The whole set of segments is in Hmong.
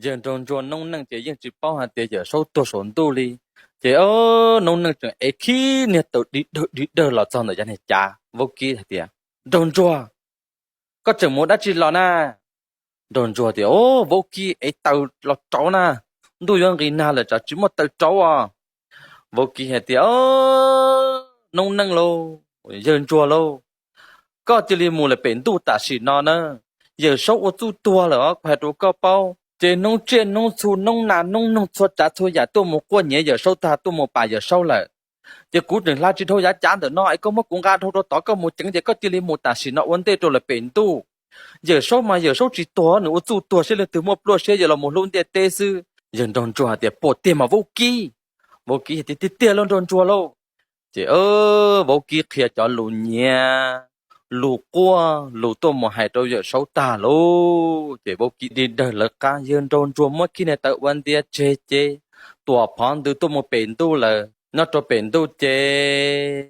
Yawg Nraug Ntsuag noob neej ces yeej tsis paub hais tias Yawm Saub tuag saum ntuj li. Ces o, noob neej tseem ev khib niag taws dig dawg dig dawg los txog ntawm cov niag cav. Vaub Kib hais tias, Nraug Ntsuag, koj tseem mus dab tsi los na? Nraug Ntsuag tias, O, Vaub Kib, ev taws los rauv na, ntuj yuav nqis nag lawm tsam tsis muaj taws rauv os. Vaub Kib hais tias, Noob neej lauj, yawg Ntsuag lauj, koj cia li mus lawm pem ntuj tam sim no na. Yawm Saub ua txuj tuag lawm os, kuv hais rau koj paub. Ces noob tsiaj noob txhu noob nas noob noog txhua tsav txhua yam tuaj mus quaj nyiav Yawm Saub tag, tuaj mus pam Yawm Saub lawm. Ces kuv tseem hla tsis dhau yav cav ntawm no es koj muab kuv nqa dhau rau tod, koj mus ceev ces koj cia li mus tam sim no ua ntej rau lawm pem ntuj. Yawm Saub mas Yawm Saub tsis tuag, nws ua txuj tuag, saib leej twg muaj pluaj siab yuav los mus hlub ntiaj teb xwb. Yawg Nraug Ntsuag hais tias, Puas tiag mas Vaub Kib? Vaub Kib hais tias, Tiag tiag lauj Nraug Ntsuag lauj. Ces Vaub Kib qhia cov lus nyiav, lus quaj, lus tuaj mus hais rau Yawm Saub tag lauj. Ces Vaub Kib dig dawg lawv qab, Yawg Nraug Ntsuag muab khib niag taws ua ntia tseg ces tuam phov ntws tuaj mus pem ntuj lawm. Nyob rau pem ntuj ces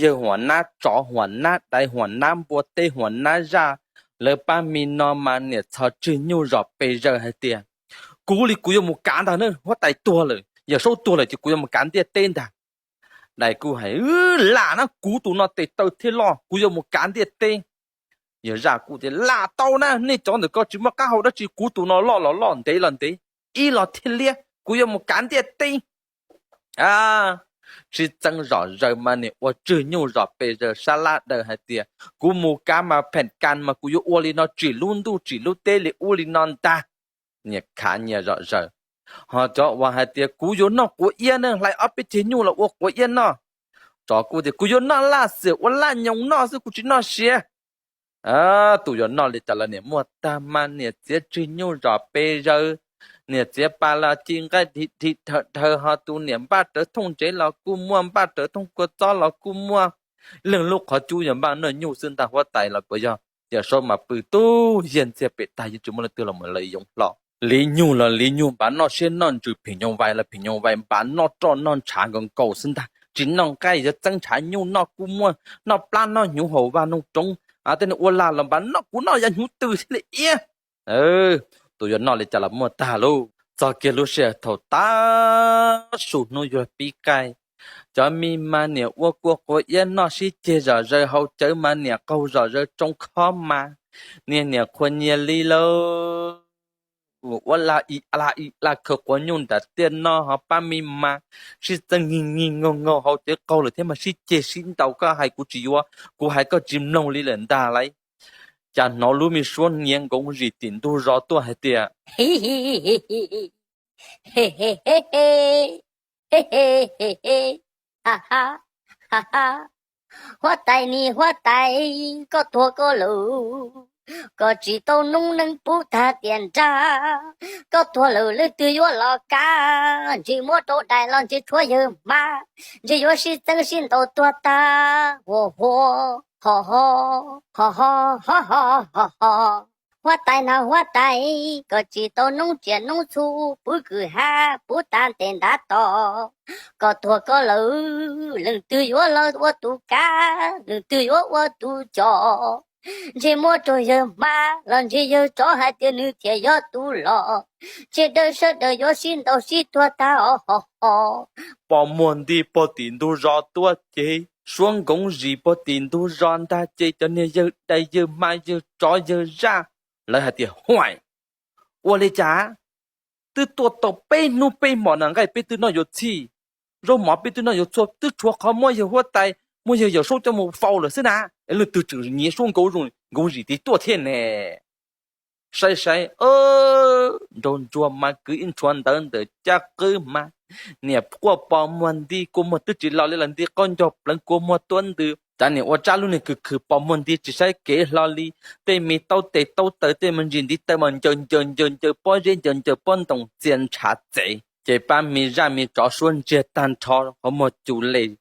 yawg huam nab tsov, huam nab dais, huam nab npua teb, huam nab zaj, lawv pab me no mas niam txhos tswg nyuj zom pes zaws hais tias, Kuv li kuv yuav mus kav ntag na, huab tais tuag lawm, Yawm Saub tuag lawm ces kuv yuav mus kav ntiaj teb ntag. Dais kuj hais, Lam na, kuv tus no tes taw thiaj loj, kuv yuav mus kav ntiaj teb. Yawg zaj kuj tias, Lam tau na, nej cov ntawm ko tsis muaj qab hau dab tsi, kuv tus no loj los loj, ntev los ntev, ib los thiaj liab, kuv yuav mus kav ntiaj teb. Sib txeeb zom zaws mas niam ua tswg nyuj zom pes zaws sab laj daws hais tias, Kuv mus kav mas phem kas mas kuv yuav ua li no tsim lub ntuj tsim lub teb li ub li no ntag. Niam khav nyias zom zaws. Ho cov uas hais tias, Kuv yuav noj quav iab na, hlais ob peb ceg nyuj los ua quav iab noj. Tsov kuj tias, Kuv yuav noj laj xiam ua laj nyoos noj xwb, kuv tsis noj siav. Tus yuav noj li cas los niam muaj tag mas niam txiav tswg nyuj zom pes zaws, niam txiav pas los ci nqaij dhi dhi dhawv dhawv, ho tus niam npaj rawv thooj ntsev los kuj muaj, npaj rawv thooj kua txob los kuj muaj. Leej lub qhov cub yog npaj noj nyuj xwb ntag, huab tais los kuj yog. Yawm Saub mas pw tub yag ntxiag pem tag, yeej tsis muaj leej twg los mus lawv yoov hlo. Liv nyug los liv nyug npav noj siab noj ntsws, phim nyoov vais los phim nyoov vais npav noj roj noj ntshav nkaus nkaus xwb ntag. Tsis noj nqaij, yuav txeeb ntshav nyuj noj kuj muaj, noj plab noj hnyuv haus vaj noog roob. Tej neeg ua lag los npav noj, kuv noj yav hnyuv tws thiaj li iab. Tus yuav noj li cas los muaj tag lauj. Txog kiag lub sij hawm thaum tav su hnub yuav pib qaij, cov me mas niam ua kua quav iab noj sib ceg zom zaws, haus cawv mas niam qaug zom zaws, tsoo khob mas niag niam qhuas nyias li lauj. Ua laj i laj i laj khaws quav nyuj nram tiaj noj, ho pab me mas sib txeeb ngig ngig ngaug ngaug, haus cawv qaug lawm thiab mas sib ceg sib ntaus, koj hais kuv tsis yuav, kuv hais koj tsis mloog li lawm ntag lauj. Cas hnov lub me suab nyiav nkoov zis tim ntug zos tuaj hais tias, Huab tais ni huab tais, koj tuag koj lawm, koj tsis tau noob neej pub tag tiam nrag, koj tuag lawm leej twg yuav los kav? Ntshe muab rau dais los ntshe tshuav yawg hmab, ntshe yuav sib txeeb sib ntaus tuag tag huam huam ho ho ho ho ho ho ho. Huab tais na huab tais, koj tsis tau noob tsiaj noob txhu, puv kwj ha puv tag ntes ntav tos, koj tuag koj lawm leej twg yuav los ua tus kav, leej twg yuav ua tus coj? Ntshe muab rau yawg hmab los ntshe yawg tsov hais tias nws thiaj yog tus los, ntshe dawb sawv daws yuav sib ntaus sib tuag tag ho ho ho. Pog muag nti puag tim ntug zos tuaj ces suab nkoov zis puag tim ntug zos ntag ces cov niag yawg dais yawg hmab yawg tsov yawg zaj lawv hais tias, Huaim, ua li cas twb tuaj tau peb hnub peb hmos na, nqaij peb twb noj yuav txhij, zaub mov peb twb noj yuav txhua, twb tshuav qhov muab yawg huab tais, muab yawg Yawm Saub coj mus faus lawm xwb na, es leej twg tseem nyiav suab nkoov zis tid tuaj thiab ne? Saib saib, Nraug Ntsuag mas kwv ib ntshuav ntawv ntawm caj qwb mas niam quaj pog muag nti, kua muag twb tsis los li los nti qaub ncaug pleev, kua muag tuab ntws, cas niam ua tsab lub niag khwv khwv pog muag nti tsis saib kev hlo li. Tej me taub tes taub taw, tej me ntsis ntiv taw mas ncaws ncaws ncaws ncaws pob zeb ncaws ncaws pob ntoos txia ntshav txev. Ces pab me zaj me tsov suab ntsiag tag nrho, qhov muag cum les.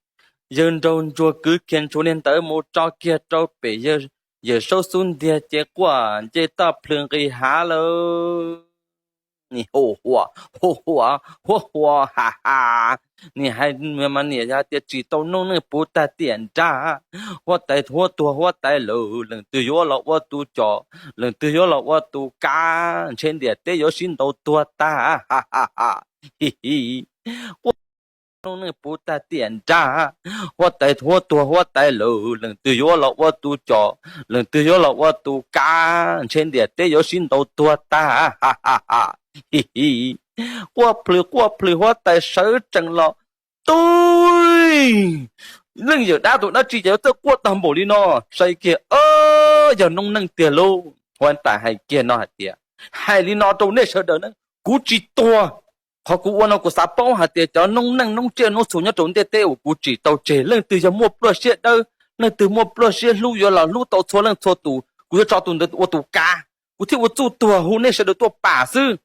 Yawg Nraug Ntsuag kwv kiag ntshuav niag ntawv mus tso kiag rau pem Yawm Saub xub ntiag ces quaj nce toj plhws nqis hav lawm. nim hu huam hu huam huab hua ha ha. Nim hais mas nim yog tias tsis tau noob neej puv tag tiam nrag, huab tais huab tuag huab tais lawm, leej twg yuav los ua tus coj, leej twg yuav los ua tus kav, ntshe ntiaj teb yuav sib ntaus tuag tag ha ha ha. Hi hi. Quaj noob neej puv tag tiam nrag, huab tais huab tuag huab tais lawm, leej twg yuav los ua tus coj, leej twg yuav los ua tus kav, ntshe ntiaj teb yuav sib ntaus tuag tag ha ha ha. Hi hi. Quaj plhws quaj plhws huab tais sawv tsees los, tub, leej yawm dab tus dab tsi cas yuav txawj quaj tag npaum li no. Saib kiag, yog noob neej tiag lauj. Huab tais hais kiag no hais tias, hais li no rau nej sawv daws na, kuv tsis tuag. Qhov kuv ua no kuv xav paub hais tias cov noob neej noob tsiaj noob txhu nyob rau ntiaj teb uas kuv tsim tau tseg, leej twg yog muaj pluaj siab dawb, leej twg muaj pluaj siab hlub yuav los hlub tau txhua leej txhua tus, kuv yuav tso tus ntawd ua tus kav, kuv thiaj ua txuj tuag hu nej sawv daws tuaj pam xwb.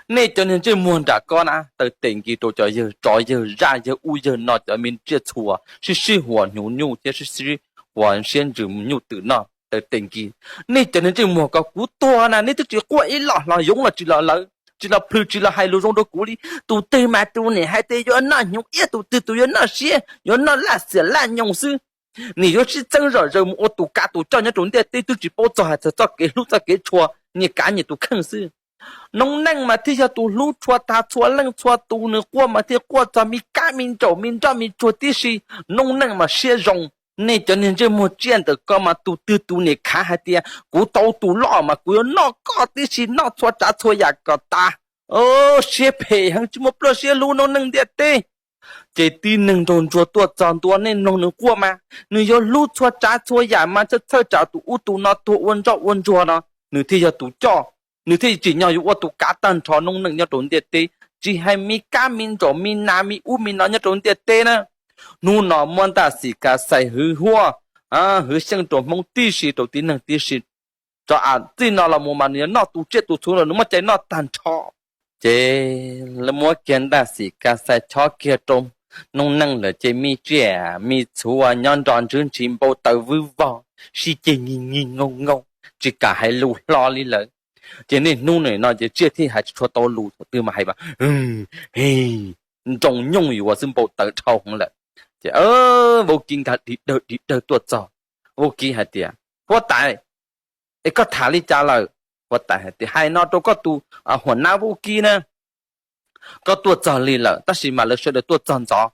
Nej cov niag ntsej muag nram ko na, taw tes nkis rau cov yawg tsov yawg zaj yawg ub yawg no, cov me tsiaj txhu sib sib huas hnyuv nyuj thiab sib sib huas siab ntsws nyuj twm noj, taw tes nkis. Nej cov niag ntsej muag ko, kuv tuag na nej twb tsis quaj ib los hlo, yoov los tsis los lawv, tsis los plhws tsis los hais lus zoo rau kuv li. Tus twg mas tus niam hais tias yuav noj hnyuv iab, tus twg tus yuav noj siab, yuav noj laj xiam laj nyoos xwb. Nim yuav sib txeeb zom zaws mus ua tus kav tus coj nyob rau ntiaj teb, twb tsis paub txog hais txog txoj kev hlub txoj kev tshua, nyias kav nyias tus kheej xwb. Noob neej mas thiaj yog tus hlub tshua tag txhua leej txhua tus, nws quaj mas thiaj quaj txog me kab me ntsaum me nroj me tsuag tib si. Noob neej mas siab zoo. Nej cov niag ntsej muag tsiaj ntawm ko mas tus twg tus niam khav hais tias kuv tau tus loj mas kuv yuav noj koj tib si, noj txhua tsav txhua yam kom tas. Siab phem heev, tsis muaj pluaj siab hlub noob neej ntiaj teb. Ces tib neeg nraug ntsuag tuaj txog ntua, nej mloog nws quaj mas nws yuav hlub txhua tsav txhua yam mas txhawj txhawj tsam tus ub tus no tuag ua ntsoj ua ntsuag no, nws thiaj yog tus coj, nws thiaj tsim nyog yuav ua tus kav tag nrho noob neej nyob rau ntiaj teb, tsis hais me kab me ntsaum me nas me ub me no nyob rau ntiaj teb na. Hnub no muab ntaj xim ka xais hwv huaj, hwv xyeej rau Hmoob tib si, rau tib neeg tib si. Tso am txij no los mus mas nws yuav noj tus tsiaj tus txhu los nws muaj cai noj tag nrho. Ces muab kiag ntaj xim ka xais chob kiag rau noob neej lawm ces me tsiaj me txhu nyob nrov ntswb ntshis npau taws vwb vog, sib ceg nyig nyig nkaug nkaug, tsis kam hais lus hlo li lawm. Ces niaj hnub nim no ces tsiaj thiaj hais tsis tshua tau lus, thaum twg mas hais mas nroo nyooj yuav xwb, npau taws dhau heev lawm. Ces Vaub Kib nkag dig dawg dig dawg tuaj txog. Vaub Kib hais tias, huab tais, es koj tham li cas lawm? Huab tais hais tias, hais no rau koj tus huam nab Vaub Kib na, koj tuaj txog li lawm, tab sis mas lawv sawv daws tuaj txog ntxov.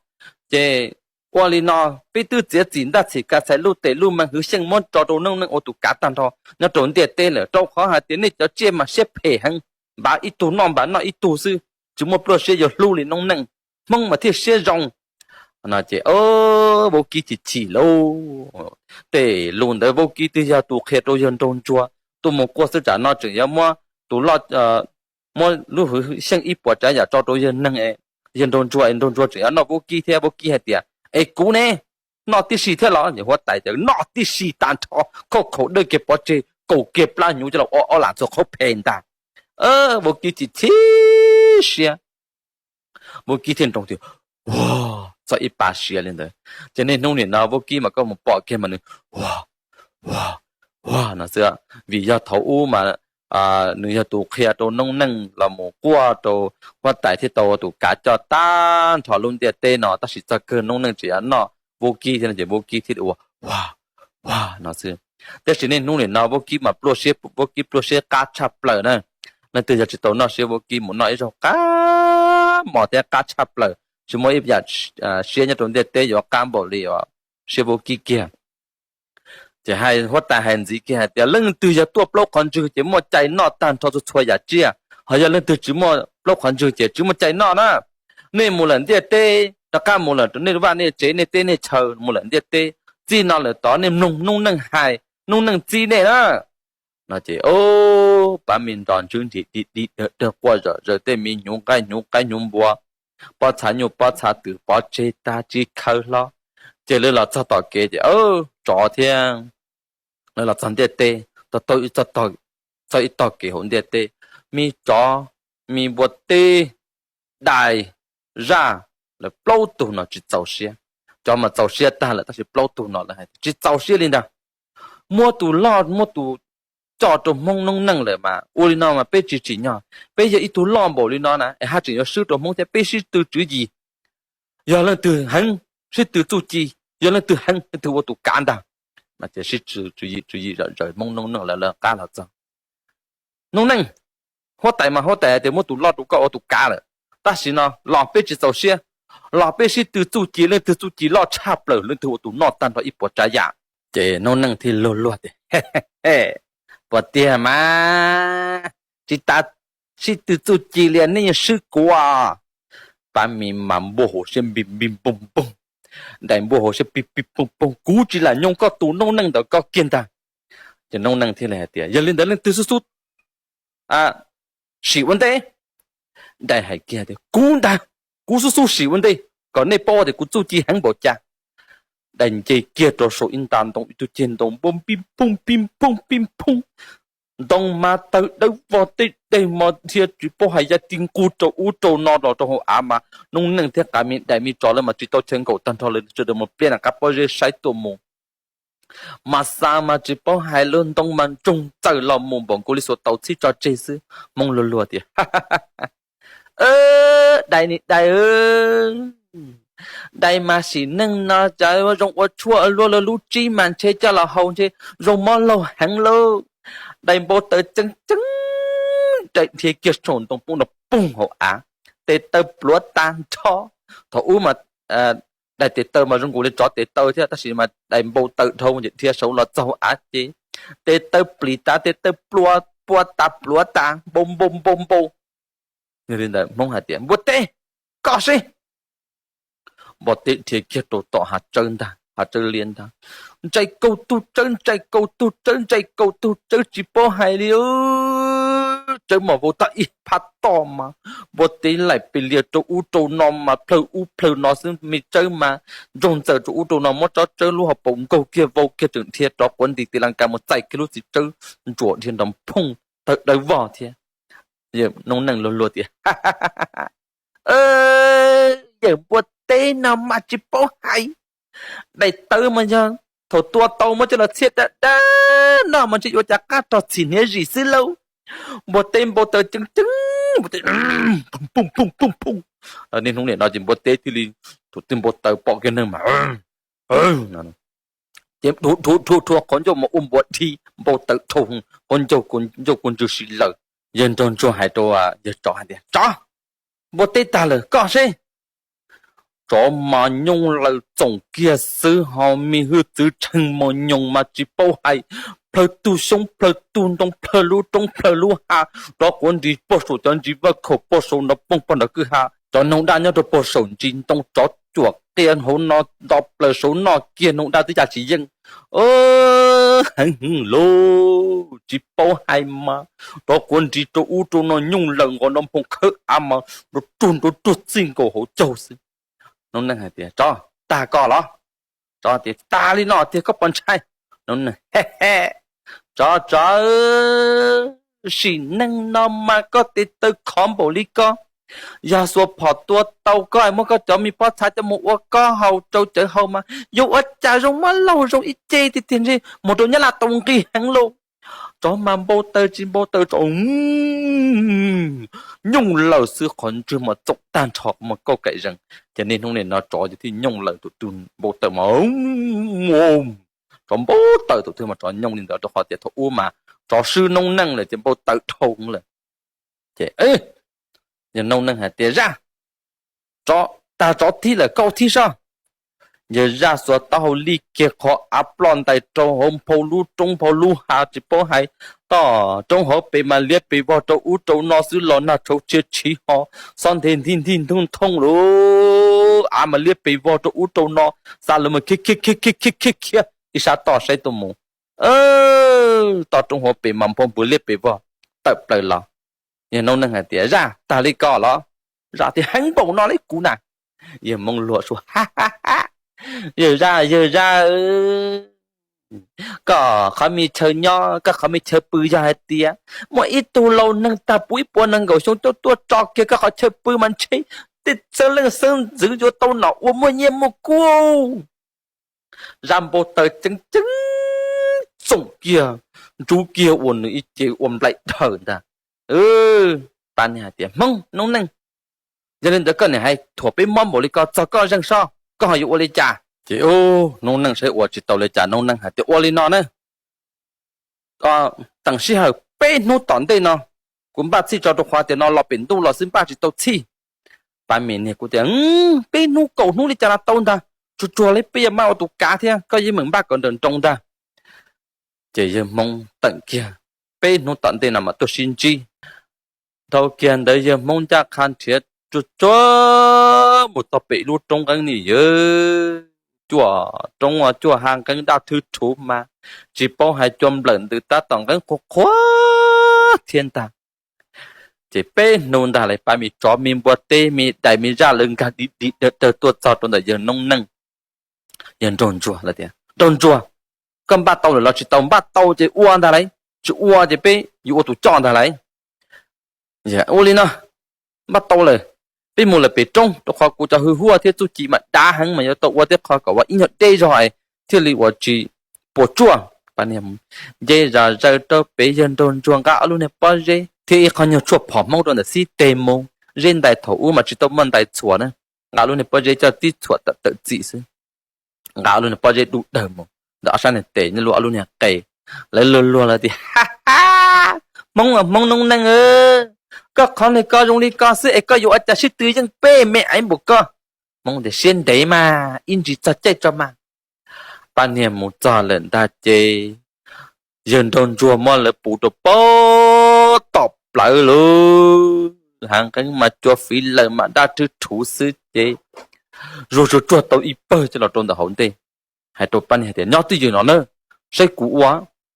Ces ua li no, peb twb txiav txim ntaj txhim ka xais lub tes lub meej hwv xyeej muab tso rau noob neej ua tus kav tag nrho nyob rau ntiaj teb lawm, rau qhov hais tias nej cov tsiaj mas siab phem heev, npav ib tug noj npav noj ib tug xwb, tsis muaj pluaj siab yuav hlub li noob neej. Hmoob mas thiaj siab zoo. No ces Vaub Kib chim chim lauj. Tej lus ntawd Vaub Kib twb yog tus qhia rau yawg nraug ntsuag tuaj mus quaj xwb, tsam no tseem yuav muab tus loj, muab lub hwv xyeej ib puas tsav yam tso rau yawg neeg, yawg nraug ntsuag, nraug ntsuag tseem yuav noj Vaub Kib thiab. Vaub Kib hais tias, es kuv ne, noj tib si thiab los? Huab tais tias, noj tib si tag nrho, khauj khaum dawj kiag pov tseg, kaum kiag plab hnyuv coj los ua ob lam txhua qhov phem ntag. Vaub Kib chim chim siab, Vaub Kib thiaj nroo tias, ua, txog ib pas siav li ntawd. Ces niaj hnub nim no Vaub Kib mas koj mus pom kiag mas nws ua, ua, ua no xwb, vim yog thaum ub mas nws yog tus qhia rau noob neej los mus quaj rau huab tais thiaj tau tus kav coj tag nrho lub ntiaj teb no, tab sis txog kawg noob neej tseem yuav noj Vaub Kib thiab no ces Vaub Kib thiaj ua, ua, ua no xwb. Tab sis niaj hnub nim no Vaub Kib mas pluaj siab, Vaub Kib pluaj siab qab tshaj plaws na. Leej twg yog tsis tau noj siab Vaub Kib mus noj ib zaug qab mos thiab qab tshaj plaws, tsis muaj ib yam siab nyob rau ntiaj teb yuav qab npaum li siab Vaub Kib kiag. Ces hais huab tais hais ntxiv kiag hais tias, leej twg yog tuaj plaub qhov ntswg ces muaj cai noj tag nrho txhua txhua yam tsiaj, ho yog leej twg tsis muaj plaub qhov ntswg ces tsis muaj cai noj na. Nej mus lawm ntiaj teb, rov qab mus lawm rau nej vaj nej tsev nej teb nej chaw, mus lawm ntiaj teb, txij no lawm tod nej mloog noob neej hais, noob neej txib nej na. No ces pab me nrov ntswb nrig dig dig dawg quaj zom zaws, tej me hnyuv nqaij hnyuv qaib hnyuv npua, pob txha nyuj pob txha twm pov tseg tag tsis khaws hlo. Ces lawv los txog tom kev ces tsov thiab, lawv los txog ntiaj teb, tau txog ib tog kev hauv ntiaj teb, me tsov, me npua teb, dais, zaj, lawv plaub tug no tsis txaus siab. Cov mas txaus siab tag lawm tab sis plaub tug no lawv hais tias tsis txaus siab li ntag. Muab tus loj muab tus coj rau Hmoob noob neej lawm mas ua li no mas peb tsis tsim nyog. Peb yog ib tug loj npaum li no na es haj tseem yuav swb rau Hmoob thiab. Peb sib tw tswv yim, yog leej twg heev, sib tw txuj ci, yog leej twg heev leej twg ua tus kav ntag. Mas sib tw tswv yim zawm zaws Hmoob noob neej lawv qab los txog. Noob neej, huab tais mas huab tais hais tias muab tus loj rau koj ua tus kav lawm, tab sis no los peb tsis txaus siab, los peb sib tw txuj ci, leej twg txuj ci loj tshaj plaws leej twg ua tus noj tag nrho ib puas tsav yam. Ces noob neej thiaj luag luag tias, puas tiag mas, tsis tas sib tw txuj ci li nej yeej swb kuv. Pab mis mas npuaj hauv siab npij npij npoog npoog, dais npuaj hauv siab pij pij poog poog, kuv tsis lam nyoo koj tus noob neej ntawd koj kiag ntag. Ces noob neej thiaj li hais tias, yog li ntawd leej twg xub xub sim ua ntej? Dais hais kiag tias, kuv ntag, kuv xub xub sim ua ntej kom nej paub tias kuv txuj ci heev npaum cas. Dais nce kiag rau saum ib nta ntoo, ib tug ceg ntoo npuaj npij poog pij poog pij poog, ntoo mas tawg dawb vog, tej deg mas dhia tsis paub hais ya ti nqug rau ub rau no los rau hauv av mas noob neej thiab qav mis dais mis tsov lawv mas tsis tau chaw nkaum tag nrho lawm, sawv daws mas pliab nram qab pob zeb saib tuaj mus. Mas xa mas tsis paub hais lub ntoo mas ntsoog txawm los mus npaum nkaus li xuas tau txhib tso tseg xwb. Hmoob luag luag tias, dais ni dais, dais mas sim neej no cov zoo ua tshuaj luaj lawm, lub tsib mas ntshe coj los haus ntshe zoo mob laug heev lauj. Dais npau taws ceev ceev, dais dhia kiag saum ntoo poob nroo poog hauv av, tes taw pluav tag nrho. Thaum ub mas dais tes taw mas zoo nkaus li tsov tes taw thiab, tab sis mas dais npau taws dhau ces dhia saud los txog hauv av ces tes taw plis tas, tes taw plua pua tas, pluav tas, npau npau npau npau. Yog li ntawd Hmoob hais tias, npua teb, koj seb. Npua teb dhia kiag rau tom hav tsawb ntag, hav tsawb liab ntag. Ntsais kaus tug tsawb, ntsais kaus tug tsawb, ntsais kaus tug tsawb tsis paub hais li. Tsawb mas vau tag ib phab toj mas npua teb laim pes lias rau ub rau no mas plhawv ub plhawv no xwb, me tsawb mas ntsoog ntxaws rau ub rau no, muab tsob tsawb lub hauv paus nkaug kiag vau kiag tseem dhia rov quav nti tis las kas mus txais kiag lub txiv tsawb ntsuas dhia nrov phooj tawg dawb vog thiab. Noob neej luag luag tias, yawm npua teb no mas tsis paub hais. Dais tawb mas yog thaum tua tau muab coj los txhiab dab dab noj mas ntshe yuav cas qab rog txhim hniav zim xwb lauj. Npua teb npau taws ceev ceev, npua teb poog poog poog poog. Niaj hnub nim no ces npua teb thiaj li, thaum twg npau taws pom kiag neeg mas ces dhuav dhuav dhuav qhov ncauj mas ua npua dhi, npau taws dhau, qhov ncauj kuj ntsw si lawm. Yawg nraug ntsuag hais rau yawg tsov hais tias, tsov, npua teb tag lawm koj seb. Tsov mas nyooj laws txoom kiag xwb ho me hwj txwv tshee mos nyoos mas tsis paub hais, plhaw tug xyoob plhaw tug ntoo, plhaw lub roob plhaw lub hav, rov quav nti puag saum cov ntsis vaj khaum, puag saum nrov poog puag nrov kwj ha, cov noog daj nyob rau puag saum ntsis ntoo, tsov cuam qia hauv no nto plaws saud noj kiag noog daj twb ya tsis yeej. Heev hwv lauj, tsis paub hais mas rov quav nti rau ub rau no nyooj laws nqos nrov nphoo khawb av mas nrov ruag nrov ruag txij nkaus hauv caug xwb. Noob neej hais tias, tsov, tag koj los? Tsov tias, tag li no tiag koj puas ntshai? Noob neej, he he, tsov tsov, sim neej no mas koj tes taw khov npaum li koj, yog xuas phom tua tau koj muab koj cov me pob txha coj mus ua koj haus rau cawv haus mas yuav ua cas zoo mob laug zoo ib ce tiag tiag, ntshe mus rau Nyab Laj tau nqi heev lauj. Tsov mas npau taws tsis npau taws, tsov nyooj laws xwb qhov ntswg mas txoom tag nrho mas kauj kaim zees. Ces niaj hnub nim no tsov ces thiaj nyooj laws tus twg npau taws mas tsov npau taws tus twg mas tsov nyooj li ntawd, rau qhov tias thaum ub mas tsov swb noob neej lawm ces npau taws dhau lawm. Ces yawg noob neej hais tias, zaj, tag tsov thib lawm koj thib soj. Yawg zaj xuas taub hau li kiag qhov av ploj ntais rau hauv nphau lub roob nphau lub hav tsis paub hais, toj roob hauv pes mas liab pes vog rau ub rau no xwb los nag tshauv tshia tshiv ho, xob nthe ntig ntig ntug nthooj lawm, av mas liab pes vog rau ub rau no, xa lawv mas khiav khiav khiav khiav khiav khiav ib sab toj saib tuaj mus. Toj roob hauv pes mas nphau npws liab pes vog tawm plaws los. Yawg noob neej hais tias, zaj, tag li ko los? Zaj tias, heev npaum no li kuv na. Yawg hmoob luag sua, yawg zaj, yawg zaj, koj qhov me chaw nyob, koj qhov me chaw pw yog hais tias muaj ib tug laus neeg tag puv ib puas nees nkaum xyoo tuaj tuaj tso kiag koj qhov chaw pw mas ntshe tej xeeb leej xeeb ntxwv yuav tau nom ua muaj nyiaj muaj kub. Zaj npau taws ceev ceev txoom kiag ntsub kiag ua nws ib ce ua nplaim dhawm ntag. Pab niag hais tias, Hmoob noob neej, yog li ntawd koj niam hais thuam peb mob npaum li ko txog koj zeeg sob, koj ho yuav ua li cas? Ces noob neej saib ua tsis tau li cas, noob neej hais tias, Ua li no na, teem sij hawm peb hnub tom ntej no, kuv npaj txhij tso rau qhov tias no los pem ntuj los xwb npaj tsis tau txhij. Pab me niag kuj tias, Peb hnub kaum hnub li cas los tau ntag, tsuag tsuag li peb yuav maj ua tus kav thiab koj yeej meem npaj kom nrawm nroos ntag. Ces yawg Hmoob teem kiag peb hnub tom ntej no mas tuaj sib ntsib. Dhau kiag ntawd yawg Hmoob ncaj qha nrhiav tsuag tsuag mus txog pem lub roob nqeeb ni yawg, cuaj roob cuaj hav nqeeb daj thwb rhuv mas tsis paub hais cua nplawm ntws tab tom nqeeb qhuav qhuav thiab ntag. Ces peb hnub ntag lawm pab me tsov me npua teb me dais me zaj lawv nkag dim dim dawg dawg tuaj txog rau ntawm yawg noob neej. Yawg nraug ntsuag lawv tias, Nraug ntsuag, koj npaj tau lawm los tsis tau? Npaj tau ces ua ntag lauj, tsis ua ces peb yuav ua tus coj ntag lauj. Ua li no, npaj tau lawm, peb mus lawm pem roob, rau qhov kuv cov hwj huaj thiab txuj ci mas dav heev mas yuav tau ua tej qho kom ua ib nyuag deb zog thiaj li ua tsis puas tsuaj. Nce zom zaws rau pem, yawg nraug ntsuag nqa ob lub niag pob zeb thiab ib qho nyuag tshuaj phom Hmoob rau ntawm xib teg mus. Zeb ntais thaum ub mas tsis tau muaj ntais txhuam na, nqa lub niag pob zeb coj tib txhuam tawm tawm txim xwb. Nqa lub niag pob zeb dub dawg mus ntawm ob sab niag tes, nyob lub ob lub niag qe. Lawv luag luag lawv tias, Ha ha, Hmoob, Hmoob noob neej, koj qhov niag ko zoo li ko xwb es koj yuav ua cas sib tw yeej peb me aiv npaum koj? Hmoob tias, Siab ntev mas ib ntsis txog caij tso mas. Pab niag mus txog lawm ntag ces yawg nraug ntsuag muab lawv puv rau pem tom plawv lawm, hav nqeeb mas cua fiv lawm mas daj rhwb rhuv xwb ces zuag zuag tsuag tau ib pawg coj los rau ntawm hauv ntej. Hais rau pab niag tias, Nyob twj ywm no na, saib kuv ua.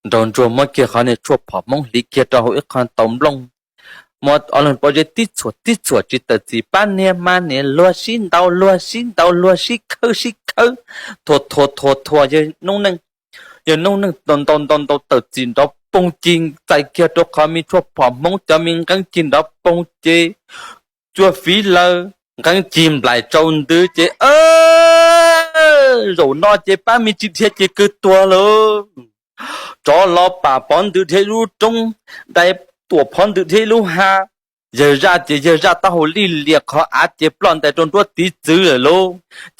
Nraug ntsuag muab kiag qhov niag tshuaj phom Hmoob hliv kiag rau hauv ib qho tau nplooj, muab ob lub pob zeb tib txhuam tib txhuam tsis tawm txim, pab niag mas niag luag sib ntaus luag sib ntaus luag sib khawb sib khawb, thuam thuam thuam thuam yawg noob neej. Yawg noob neej ntaus ntaus ntaus tawm txim nrov poog ci, txais kiag rau qhov me tshuaj phom Hmoob cov me nqeeb ci nrov poog ces cua fiv lawm, nqeeb ci nplaim tsau ntws ces zaum no ces pab me tsis dhia ces kawg tuag lauj. Tsov los pam phov ntws dhia lub roob, dais tuam phov ntws dhia lub hav. Yawg zaj ces yawg zaj taub hau lij lias qhov av ces ploj ntais rau nruab tiv txwv lawm lauj.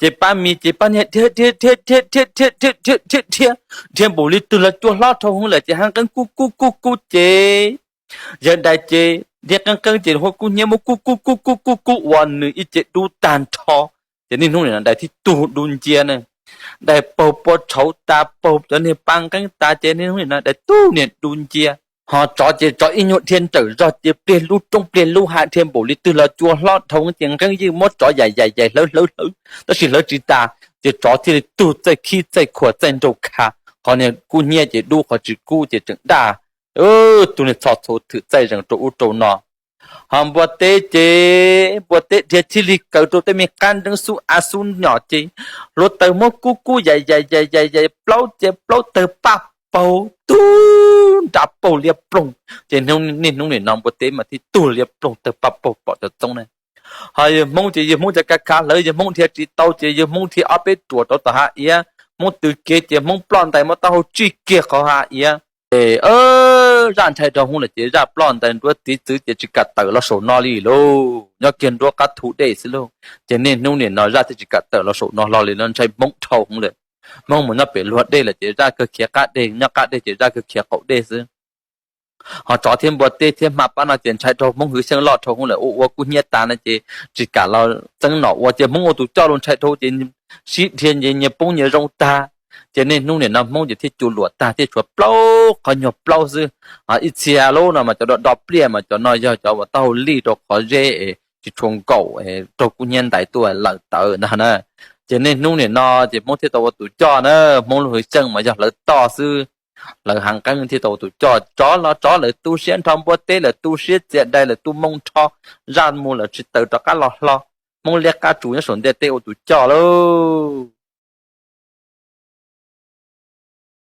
Ces pab me ces pab niag dhia dhia dhia dhia dhia dhia dhia dhia dhia dhia npaum li twg los cua hlob dhau hwv lawm ces hav nqeeb kub kub kub kub ces yawg dais ces dhia qeeb qeeb ces hu kub hnyiab muab kub kub kub kub kub kub ua nws ib ce dub tag nrho. Ces niaj hnub nim no dais thiaj tug dub ncia na. Dais paug pua tshauv tas, paug cov niag pa nqeeb tas ces niaj hnub nim no dais tug niag dub ncia. Ho tsov ces tsov ib nyuag dhia nrawm zog ces pliag lub roob pliag lub hav dhia npaum li twg los cua hlob dhau ces nqeeb yeej muab tsov yaim yaim yaim hlawv hlawv hlawv, tab sis hlawv tsis tas. Ces tsov thiaj li tug txaij khib txaij khuam txaij nraug kha, qhov niag kub hnyiab ces dub, qhov tsis kub ces tseem daj. Tug niag txho txhuv thwm txaij zees rau ub rau no. Ho npua teb ces npua teb dhia thiaj li kaws rau tej me qab nreeb xub av xub nyom ces hluav taws muab kub kub yaim yaim yaim yaim yaim plaub ces plaub tawg paj paug tug nra paug liab ploog. Ces niaj hnub nim no npua teb mas thiaj tug liab ploog tawg paj paug pom cov txoob na. Ho yawg Hmoob ces yawg Hmoob cov kav khav hlawv yawg Hmoob dhia tsis tau ces yawg Hmoob dhia ob peb ruam rau tom hav iav, Hmoob tws kev ces Hmoob ploj ntais muab taub hau tsij kiag qhov hav iav. Ces zaj ntshai rau hwv lawm ces zaj ploj ntais nruab tiv txwv ces tsis kam tawm los saum no li lauj, nyob kiag nruab qab thu dej xwb lauj. Ces niaj hnub nim no zaj thiaj tsis kam tawm los saum no hlo li no, ntshai Hmoob dhau hwv lawm. Hmoob mus nyob pem luag dej lawm ces zaj kawg khiav qab dej, nyob qab dej ces zaj kawg khiav qaum dej xwb. Ho tsov thiab npua teb thiab hma pab no ces ntshai dhau Hmoob hwv xyeej loj dhau hwv lawm, ua ua kub hnyiab tas no ces tsis kam los txeeb nom ua ces Hmoob ua tus coj los ntshai dhau ces sib dhia nyias poob nyias zoo tag. Ces niaj hnub nim no Hmoob ces thiaj cu luam tag thiaj tshuav plaub qhov nyuag plaub xwb. Ib txhia lub no mas cov do do pliaj mas cov no yog cov uas taub hau lij rau qhov zeb es tsis tshua nkaum, raug kub hnyiab ntais tuaj lawm tawv ntag na. Ces niaj hnub nim no ces Hmoob thiaj tau ua tus coj na, Hmoob lub hwv xyeej mas yog hlawv toj xwb. Hlawv hav nqeeb thiaj tau ua tus coj, tsov los tsov lawv tu siab nrho, npua teb lawv tu siab txias dai lawv tu moo nrho, zaj mus lawv tsis taws rov qab los hlo. Hmoob liab qab tsuas nyob saum ntiaj teb ua tus coj lauj.